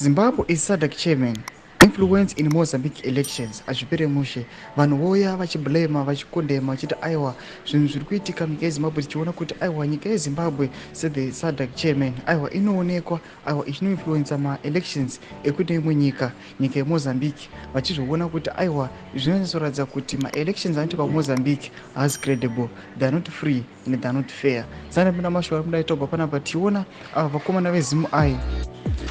Zimbabwe is SADC chairman influence in Mozambique elections. Hazvipere mushe, vanhu voya vachiblema, vachicondemna, vachiti aiwa, zvinhu zviri kuitika munyika yeZimbabwe, tichiona kuti aiwa, nyika yeZimbabwe sethe SADC chairman, aiwa, inoonekwa, aiwa, ichinoinfluenca maelections ekune imwe nyika, nyika yeMozambique, vachizviona kuti aiwa, zvinonyatsoratidza kuti maelections anoitika kuMozambique haasi credible, they are not free and they are not fair. Sanapinda mashoko ari kudai tobva panapa, tichiona ava vakomana veZimuI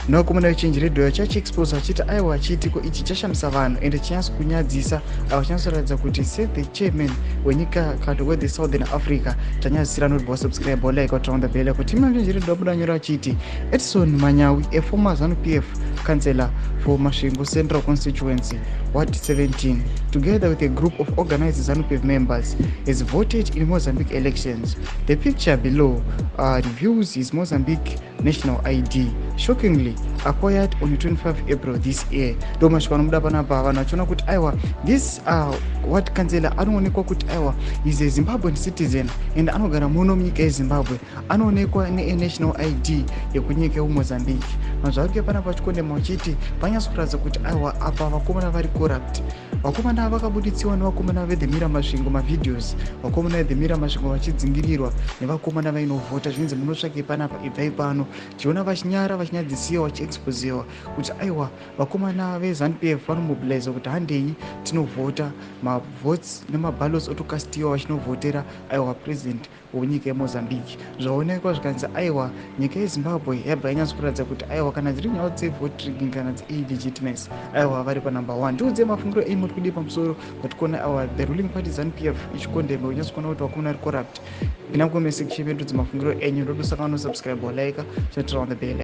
nevakomana veChange Radio vachachiexpose, vachiti aiwa, chiitiko ichi chashamisa vanhu ende chinyatso kunyadzisa, aiwa, chinyatsoratidza kuti sethe chairman wenyika kana wethe Southern Africa tanyadzisira. Notibva wasubscribe, like, waturn on the bell kuti Change Radio abuda nyora achiti Edson Manyawi, a former ZANU PF councillor for Masvingo Central Constituency Ward 17, together with a group of organized ZANU PF members, has voted in Mozambique elections. The picture below reveals his Mozambique national ID, shockingly acquired on 25 April this year. Ndo mashoko anobuda panapa, vanhu vachiona kuti aiwa, this ward councillor anoonekwa kuti aiwa, is a Zimbabwean citizen and anogara muno munyika yeZimbabwe, anoonekwa nenational ID yekunyika yemuMozambique. Vanhu zvari kuya panapa vachicondemna, vachiti panyatsokuratidza kuti aiwa, apa vakomana vari corrupt. Vakomana vakabuditsiwa nevakomana veThe Mirror Masvingo mavideos, vakomana veThe Mirror Masvingo vachidzingirirwa nevakomana vainovhota, zvinzi munotsvakei panapa, ibvai pano. Tichiona vachinyara, vachinyadzisiwa, vachiexposiwa kuti aiwa, vakomana veZANU PF vanomobiliza kuti handei tinovhota, mavotes nemaballots otocastiwa, vachinovhotera aiwa, president wenyika yeMozambique. Zvaonekwa zvikanzi aiwa, nyika yeZimbabwe yabva yanyatsokuratidza kuti aiwa, kana dziri nyaya dzevote rigging kana dzeillegitimacy, aiwa, vari panumber one. Tiudze mafungiro enyu, muri kudii pamusoro patikuona aiwa, the ruling party ZANU PF ichicondemna, unyatsokuona kuti vakomana vari corrupt? Pinda mucomment section yedu, dzemafungiro enyu. Ndodosaka nosubscribe, like, turn on the bell.